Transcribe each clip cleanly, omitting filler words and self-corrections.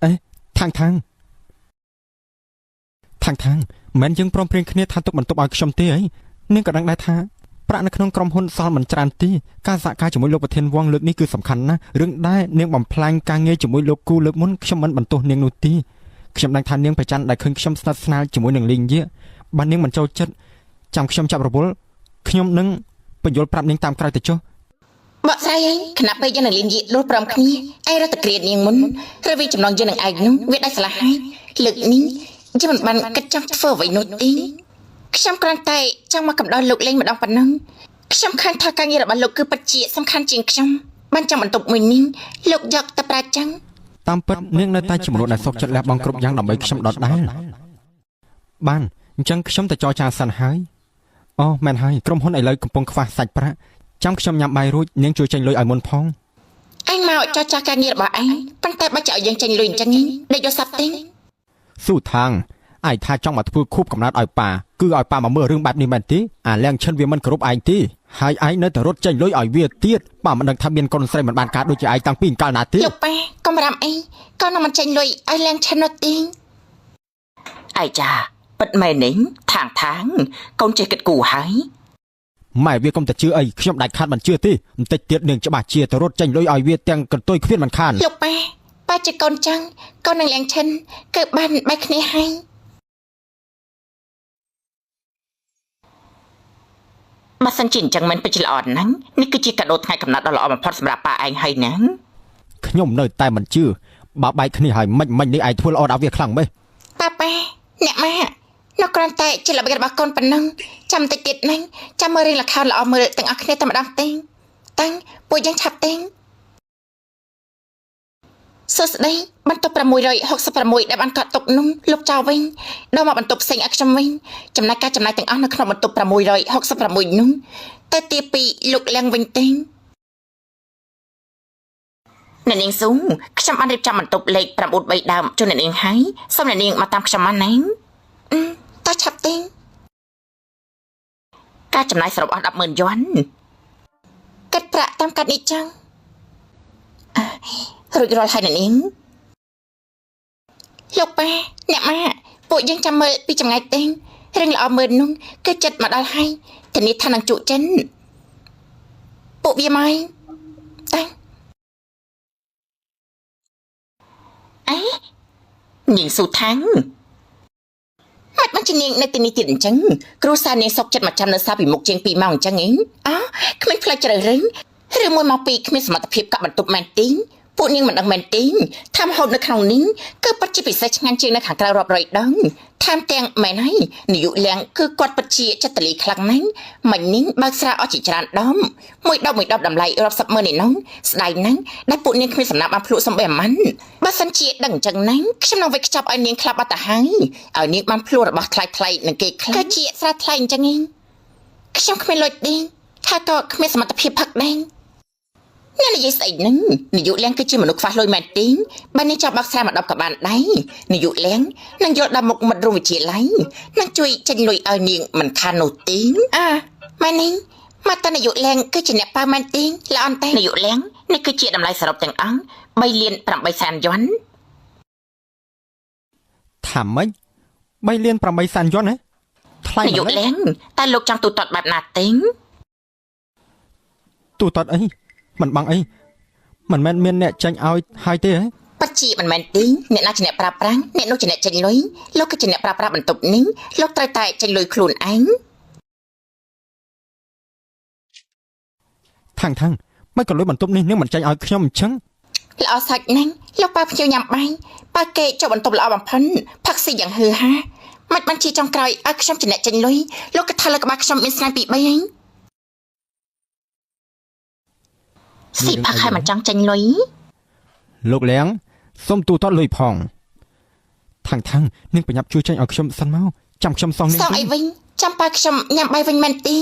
អេថាងថាងថាងថាងមិនមែនយើងព្រមព្រៀងគ្នាថាទុកបន្ទប់ឲ្យខ្ញុំទេអីនាងក៏ដឹងដែរថាប្រាក់នៅក្នុងក្រុមហ៊ុនសល់មិនច្រើនទេការសហការជាមួយលោកប្រធានវងលើកនេះគឺសំខាន់ណាស់រឿងដែរនាងបំផ្លាញការងារជាមួយលោកគូលើកមុនខ្ញុំមិនបន្ទោសនាងនោះទេខ្ញុំដឹងថានាងប្រច័នដែលឃើញខ្ញុំស្និទ្ធស្នាលជាមួយនឹងលីងយាបើនាងមិនចូលចិត្តចាំខ្ញុំចាប់រវល់ខ្ញុំនឹងបញ្យល់ប្រាប់នាងតាមក្រោយទៅចុះ បកស្រាយឯងខណៈពេលយើងនឹងលៀនយៀកលួចព្រមគ្នាឯងរត់តែក្រៀតនាងមុនឬវាចំណងយើងនឹងឯងនោះវាដាច់ស្រឡះហើយលើកនេះយើងមិនបានគិតចង់ធ្វើអ្វីនោះទេខ្ញុំគ្រាន់តែចង់មកកំដរលោកលេងម្ដងប៉ុណ្ណឹងខ្ញុំខានថាការងាររបស់លោកគឺពិតជាសំខាន់ជាងខ្ញុំបានចាំបន្ទប់មួយនេះលោកយកទៅប្រើចឹង តាមពិតនាងនៅតែជាមនុស្សដែលសុខចិត្តលះបង់គ្រប់យ៉ាងដើម្បីខ្ញុំដដែលបានអញ្ចឹងខ្ញុំទៅចរចាសិនហើយអូមែនហើយក្រុមហ៊ុនឥឡូវកំពុងខ្វះសាច់ប្រាក់ចាំខ្ញុំញ៉ាំបាយរួចនាងជួយចេញលុយឲ្យមុនផង ឯងមកចរចាការងាររបស់ឯងប៉ុន្តែបើចឲ្យយើងចេញលុយអញ្ចឹងឯងដេកយកសັບទេ ស៊ូថាងឯងថាចង់មកធ្វើខួបកំណត់ឲ្យប៉ាគឺឲ្យប៉ាមកមើលរឿងបែបនេះមែនទេអាលៀងឈិនវាមិនគោរពឯងទេហើយឯងនៅតែរត់ចេញលុយឲ្យវាទៀតប៉ាមិនដឹងថាមានកូនស្រីមិនបានការដូចជាឯងតាំងពីកាលណាទេ លោកប៉ាកុំរាំអីកូននឹងមិនចេញលុយឲ្យលៀងឆិននោះទេ អាយចាពិតមែននេះថាងថាងកូនចេះគិតគូរហើយ ម៉ែវាកុំតែជឿអីខ្ញុំដាច់ខាតមិនជឿទេបន្តិចទៀតនាងច្បាស់ជាទៅរត់ចេញលុយឲ្យវាទាំងកន្ទុយគ្មានមិនខាន លោកប៉ាប៉ាជាកូនចឹងកូននឹងលៀងឈិនគឺបានបែកគ្នាហើយ បើសិនជាអញ្ចឹងមិនពិតជាល្អណាស់នេះគឺជាកាដូថ្ងៃកំណត់ដ៏ល្អបំផុតសម្រាប់ប៉ាឯងហើយណា ខ្ញុំនៅតែមិនជឿបើបែកគ្នាហើយមិនមិននេះឯងធ្វើល្អដល់វាខ្លាំងម៉េះ ប៉ាប៉ាអ្នកម៉ាក់នោះគ្រាន់តែជាល្បិចរបស់កូនប៉ុណ្ណឹងចាំតិចទៀតហ្នឹងចាំមើលរឿងល្ខោនល្អមើលទាំងអស់គ្នាតែម្ដងទេតាំងពួកយើងឆាប់ទេសួស្តីបន្ទប់666ដែលបានកត់ទុកនោះលោកចោលវិញដល់មកបន្ទប់ផ្សេងឲ្យខ្ញុំវិញចំណែកការចំណាយទាំងអស់នៅក្នុងបន្ទប់666នោះទៅទាពីលោកលៀងវិញទេ អ្នកនាងស៊ូខ្ញុំបានរៀបចំបន្ទប់លេខ9 3ដើមជូនអ្នកនាងហើយសូមអ្នកនាងមកតាមខ្ញុំមកណា អឺតោះឆាប់ទេ ការចំណាយសរុបអស់100,000យួន កាត់ប្រាក់តាមកាត់នេះចឹង រួចរាល់ហើយអ្នកនាង លោកប៉ាអ្នកម៉ាក់ពួកយើងចាំមើលពីចម្ងាយទេរឿងល្អមើលនោះគឺចិត្តមកដល់ហើយធានាថានឹងជក់ចិនពួកវាមកតាំង អេនាងស៊ូថាង មិនបានជានាងនៅទីនេះទៀតអញ្ចឹង គ្រួសារនាងសុកចិត្តមកចាំនៅសាពីមុខជាង2ម៉ោងអញ្ចឹងឯង អោគ្មានផ្លូវជ្រើសរើស ឬមួយមកពីគ្មានសមត្ថភាពកក់បន្ទប់មែនទេពួកនាងមិនដឹងមែនទេថាម្ហូបនៅក្នុងនេះគឺពិតជាពិសេសឆ្ងាញ់ជាងនៅខាងក្រៅរាប់រយដងថែមទាំងមែនហើយនាយកលៀងគឺគាត់ពិតជាចិត្តតលីខ្លាំងណាស់មិញនេះបើកស្រាអស់ជាច្រើនដុំមួយដបមួយដបតម្លៃរាប់សិបម៉ឺនឯនោះស្ដាយណាស់ដែលពួកនាងគ្មានសំណាងបានភ្លក់សំបីអាម៉ាន់បើសិនជាដឹងអញ្ចឹងណាស់ខ្ញុំនឹងវេចខ្ចប់ឲ្យនាងខ្លះបាត់ទៅហើយឲ្យនាងបានភ្លក់របស់ថ្លៃថ្លៃៗនឹងគេខ្លះ គឺជាស្រាថ្លៃអញ្ចឹងឯងខ្ញុំគ្មានលុយទេថាក៏គ្មានសមត្ថភាពផឹកដែរ អ្នកនិយាយស្អីហ្នឹងនាយកលៀងគឺជាមនុស្សខ្វះលុយមែនទេបើនាងចង់បើកស្រាមួយដបក៏បានដែរនាយកលៀងនឹងយល់ដល់មុខមិត្តរួមវិទ្យាល័យនឹងជួយចេញលុយឲ្យនាងមិនខាននោះទេ អើម៉ែនេះមកតនាយកលៀងគឺជាអ្នកប៉ាមែនទេល្អអន្តែ នាយកលៀងនេះគឺជាតម្លៃសរុបទាំងអង្គ3លាន8សែនយួន ថាម៉េច3លាន8សែនយួនហ៎ថ្លៃ នាយក ម្ល៉េះ លៀងតើលោកចង់ទូទាត់បែបណាទេ ទូទាត់អីមិនបាំងអីមិនមែនមានអ្នកចេញឲ្យហើយទេហ៎ ពិតជាមិនមែនទេអ្នកណាជាអ្នកប្រើប្រាស់អ្នកនោះជាអ្នកចេញលុយលោកគឺជាអ្នកប្រើប្រាស់បន្ទប់នេះលោកត្រូវតែចេញលុយខ្លួនឯង ថាងថាងមិនក៏លុយបន្ទប់នេះនាងមិនចេញឲ្យខ្ញុំអញ្ចឹង ល្អសាច់ណាស់លោកប៉ាភ្ញៀវញ៉ាំបាយប៉ាគេចុះបន្ទប់ល្អបំផុតផឹកស៊ីយ៉ាងហឺហាមិនបានជាចុងក្រោយឲ្យខ្ញុំជាអ្នកចេញលុយលោកក៏ថាលើក្បាលខ្ញុំមានស្នាមពី3ហី ស៊ីផឹកឲ្យមិនចង់ចេញលុយ លោកលៀងសូមទូទាត់លុយផងថាងថាងនាងប្រញាប់ជួយចេញឲ្យខ្ញុំសិនមកចាំខ្ញុំសងនាង សងអីវិញចាំប៉ាខ្ញុំញ៉ាំបាយវិញមែនទេ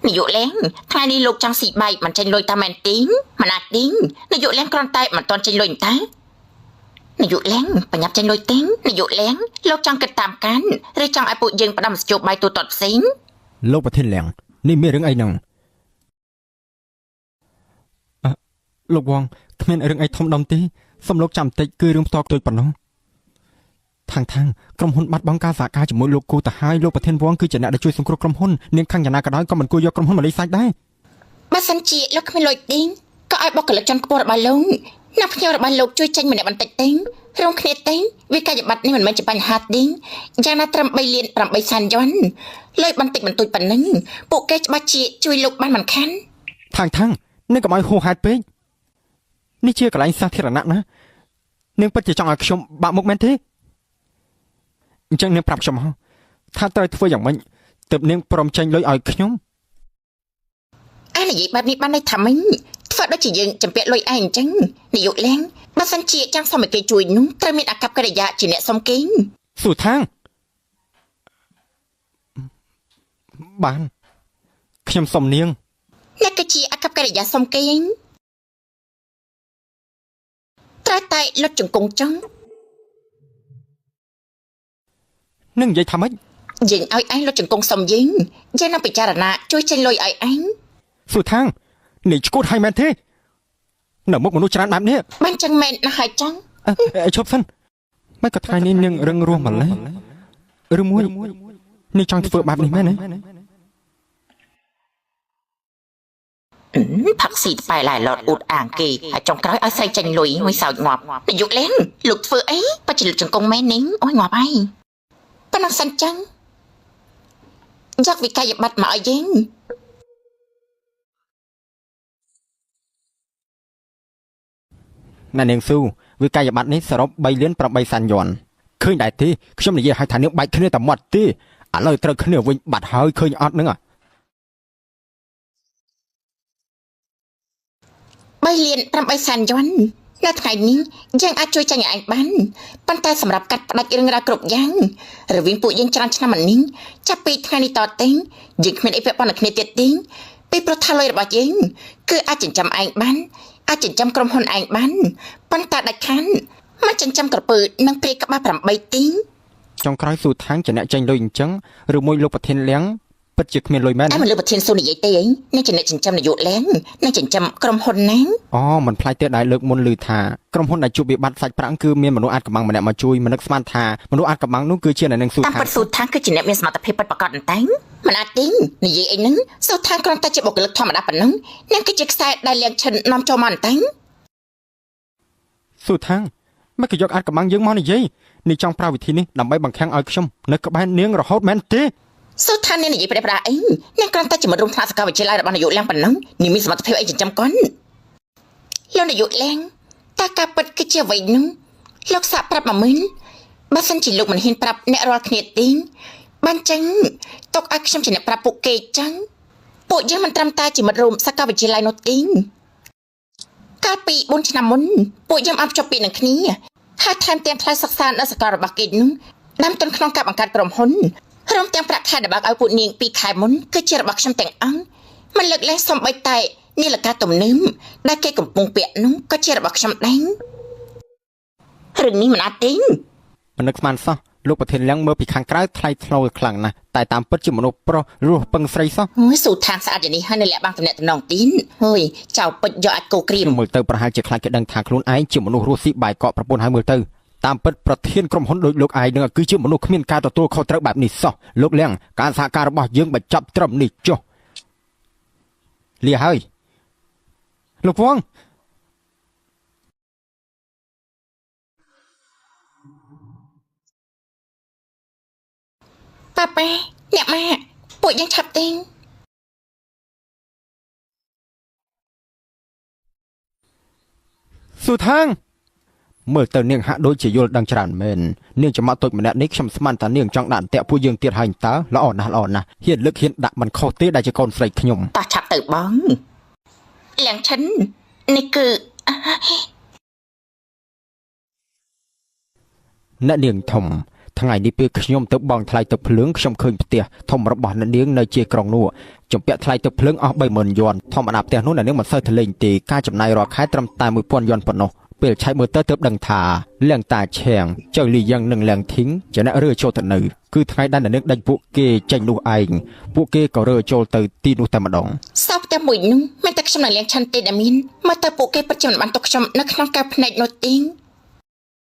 នាយកលៀងថ្ងៃនេះលោកចង់ស៊ីបាយមិនចេញលុយតាមែនទេមិនអាចទេនាយកលៀងគ្រាន់តែមិនទាន់ចេញលុយតានាយកលៀងបញ្ញាប់ចេញលុយទេនាយកលៀងលោកចង់គិតតាមកាន់ឬចង់ឲ្យពួកយើងផ្ដាំស្ជោបបាយទូទាត់ផ្សេង លោកប្រធានលៀងនេះមានរឿងអីហ្នឹងអ่ะលោកវងគ្មានរឿងអីធំដុំទេ សំលោកចាំតិចគឺរឿងផ្ទាល់ខ្លួនប៉ុណ្ណោះ ថាងថាងក្រុមហ៊ុនបាត់បង់ការសហការជាមួយលោកគូទៅហើយលោកប្រធានវងគឺជាអ្នកដែលជួយសង្គ្រោះក្រុមហ៊ុននាងខាងយ៉ាងណាក៏ដោយក៏មិនគួរយកក្រុមហ៊ុនមកលេងសាច់ដែរ បើសិនជាលោកគ្មានលុយទេក៏ឲ្យបុគ្គលិកជាន់ខ្ពស់របស់លោកអ្នកភ្ញៀវរបស់លោកជួយចេញម្នាក់បន្តិចទេរួមគ្នាទេវិក័យប័ត្រនេះមិនមែនជាបញ្ហាទេយ៉ាងណាត្រឹម3លាន8សែនយន់លុយបន្តិចបន្តួចប៉ុណ្ណឹងពួកគេច្បាស់ជាជួយលោកបានមិនខាន ថាងថាងនាងកុំឲ្យហួសហេតុពេកនេះជាកន្លែងសាធារណៈណានាងពិតជាចង់ឲ្យខ្ញុំបាក់មុខមែនទេអញ្ចឹងនាងប្រាប់ខ្ញុំហ៎ថាត្រូវធ្វើយ៉ាងម៉េចទើបនាងព្រមចេញលុយឲ្យខ្ញុំ អានិយាយបែបនេះបានន័យថាម៉េចធ្វើដូចជាយើងចម្ពាក់លុយឯងអញ្ចឹងនាយកលៀងបើសិនជាចង់សុំឲ្យគេជួយនោះត្រូវមានអាកប្បកិរិយាជាអ្នកសុំគេ ស៊ូថាងបានខ្ញុំសុំនាង អ្នកគឺជាអាកប្បកិរិយាសុំគេឯងត្រូវតែលុតជង្គង់ចង់ នឹងនិយាយថាម៉េច យើងឲ្យឯងលុតជង្គង់សុំយើងយើងនឹងពិចារណាជួយចេញលុយឲ្យឯង ស៊ូថាងនេះឈួតឲ្យមែនទេនៅមុខមនុស្សច្រើនបែបនេះ បានចឹងមែនណាស់ហើយចឹង អឺអឺឈប់សិនមិនក៏ថ្ងៃនេះនាងរឹងរស់ម្លេះឬមួយនាងចង់ធ្វើបែបនេះមែនទេ ផឹកស៊ីបែឡែឡតអ៊ូតអាងគេហើយចុងក្រោយឲ្យស្រីចេញលុយមួយសោចងាប់ នាយកលៀងលោកធ្វើអីបើជាលុតជង្គង់មែននេះអូយងាប់ហើយប៉ុណ្ណោះសិនចឹងយកវិក័យប័ត្រមកឲ្យយើង ណានាងស៊ូវិក័យប័ត្រនេះសរុប3លាន8សែនយន់ឃើញដែរទេខ្ញុំនិយាយឲ្យថានាងបែកគ្នាតែមាត់ទេឥឡូវត្រូវគ្នាវិញបាត់ហើយឃើញអត់ហ្នឹង 3លាន8សែនយន់នៅថ្ងៃនេះយើងអាចជួយចាញ់ឲ្យឯងបានប៉ុន្តែសម្រាប់កាត់ផ្ដាច់រឿងរ៉ាវគ្រប់យ៉ាងរវាងពួកយើងច្រើនឆ្នាំមកនេះចាប់ពីថ្ងៃនេះតទៅយើងគ្មានអីពាក់ព័ន្ធនឹងគ្នាទៀតទេពីព្រោះថាលុយរបស់យើងគឺអាចចិញ្ចឹមឯងបានអាចចិញ្ចឹមក្រុមហ៊ុនឯងបានប៉ុន្តែដាច់ខានមិនចិញ្ចឹមក្រពើនិងព្រាយក្បាល8ទី ចុងក្រោយស៊ូថាងជាអ្នកចេញលុយអញ្ចឹងឬមួយលោកប្រធានលៀងពិតជាគ្មានលុយមែន តែមិនលើប្រធានសូនិយាយទេអីនឹងជាអ្នកចិញ្ចឹមនាយកលែងនឹងចិញ្ចឹមក្រុមហ៊ុនណា អូមិនប្លែកទេដែលលើកមុនឮថាក្រុមហ៊ុនដែលជួបវិបត្តិសាច់ប្រាក់គឺមានមនុស្សអាចកំបាំងម្នាក់មកជួយមិននឹកស្មានថាមនុស្សអាចកំបាំងនោះគឺជាអ្នកនាងស៊ូថាង តាមពិតស៊ូថាងគឺជាអ្នកមានសមត្ថភាពពិតប្រាកដអន្តែង មិនអាចទេនិយាយអីហ្នឹងសូថាងគ្រាន់តែជាបុគ្គលិកធម្មតាប៉ុណ្ណឹងនឹងគឺជាខ្សែដែលលៀងឈិននាំចូលមកអន្តែង ស៊ូថាងមិនក៏យកអាចកំបាំងយើងមកនិយាយនេះចង់ប្រើវិធីនេះដើម្បីបង្ខាំងឲ្យខ្ញុំនៅក្បែរនាងរហូតមែនទេ សូថានាងនិយាយប្រេះប្រាអីនាងគ្រាន់តែជាមិត្តរួមថ្នាក់សាកលវិទ្យាល័យរបស់នាយកលៀងប៉ុណ្ណឹងនាងមានសមត្ថភាពអីចិញ្ចឹមកូនលោកនាយកលៀងតើការពិតគឺជាអ្វីនោះលោកសាកប្រាប់មកមើលបើសិនជាលោកមិនហ៊ានប្រាប់អ្នករាល់គ្នាទេបានចឹងទុកឲ្យខ្ញុំជាអ្នកប្រាប់ពួកគេចឹងពួកយើងមិនត្រឹមតែជាមិត្តរួមសាកលវិទ្យាល័យនោះទេកាលពី4ឆ្នាំមុនពួកយើងបានភ្ជាប់ពាក្យនឹងគ្នាហើយថែមទាំងថ្លៃសិក្សានៅសាកលរបស់គេនោះដើមទុនក្នុងការបង្កើតក្រុមហ៊ុន រួមទាំងប្រាក់ខែដែលបើកឲ្យពួកនាងពីខែមុនគឺជារបស់ខ្ញុំទាំងអង្គមិនលើកលែងសំបីតែនាឡិកាទំនើមដែលគេកំពុងពាក់នោះក៏ជារបស់ខ្ញុំដែររឿងនេះមិនអាចទេ មិននឹកស្មានសោះលោកប្រធានលៀងមើលពីខាងក្រៅថ្លៃថ្នូរខ្លាំងណាស់តែតាមពិតជាមនុស្សប្រុសរស់ពឹងស្រីសោះ អូយស៊ូថាងស្អាតយ៉ាងនេះហើយនៅលាក់បាំងតំណែងតំណងទីនហើយចៅពេជ្រយកអាចគោក្រៀម មើលទៅប្រហែលជាខ្លាចគេដឹងថាខ្លួនឯងជាមនុស្សរស់ស៊ីបាយកកប្រពន្ធហើយមើលទៅតាមពិតប្រធានក្រុមហ៊ុនដូចលោកឯងនឹងគឺជាមនុស្សគ្មានការទទួលខុសត្រូវបែបនេះសោះលោកលៀងការសហការរបស់យើងបញ្ចប់ត្រឹមនេះចុះលាហើយលោកវង ប៉ាប៉ាអ្នកម៉ាក់ពួកយើងឆាប់ទេ ស៊ូថាងមើលទៅនាងហាក់ដូចជាយល់ដឹងច្រើនមែននាងចំមាក់តូចម្នាក់នេះខ្ញុំស្មានថានាងចង់ដាក់អន្ទាក់ពួកយើងទៀតហើយតើល្អណាស់ល្អណាស់ហ៊ានលើកហ៊ានដាក់មិនខុសទេដែលជាកូនស្រីខ្ញុំ តោះឆាប់ទៅបង លៀងឈិននេះគឺ អ្នកនាងធំថ្ងៃនេះពេលខ្ញុំទៅបង់ថ្លៃទឹកភ្លើងខ្ញុំឃើញផ្ទះធំរបស់អ្នកនាងនៅជាក្រុងនោះជំពាក់ថ្លៃទឹកភ្លើងអស់30000យួនធម្មតាផ្ទះនោះអ្នកនាងមិនសូវធលេងទេការចំណាយរាល់ខែត្រឹមតែ1000យួនប៉ុណ្ណោះពេលឆែកមើលទៅទើបដឹងថាលៀងតាឆៀងចៅលីយ៉ាងនិងលៀងធីងជាអ្នករើចូលទៅនៅគឺថ្ងៃដែលអ្នកនាងដេញពួកគេចេញនោះឯងពួកគេក៏រើចូលទៅទីនោះតែម្ដង សោក ទះមួយនោះមិនតែខ្ញុំនឹងលៀងឆាន់ទេដែលមានមកតែពួកគេពិតជាមិនបានទុកខ្ញុំនៅក្នុងកែវភ្នែកនោះទេ។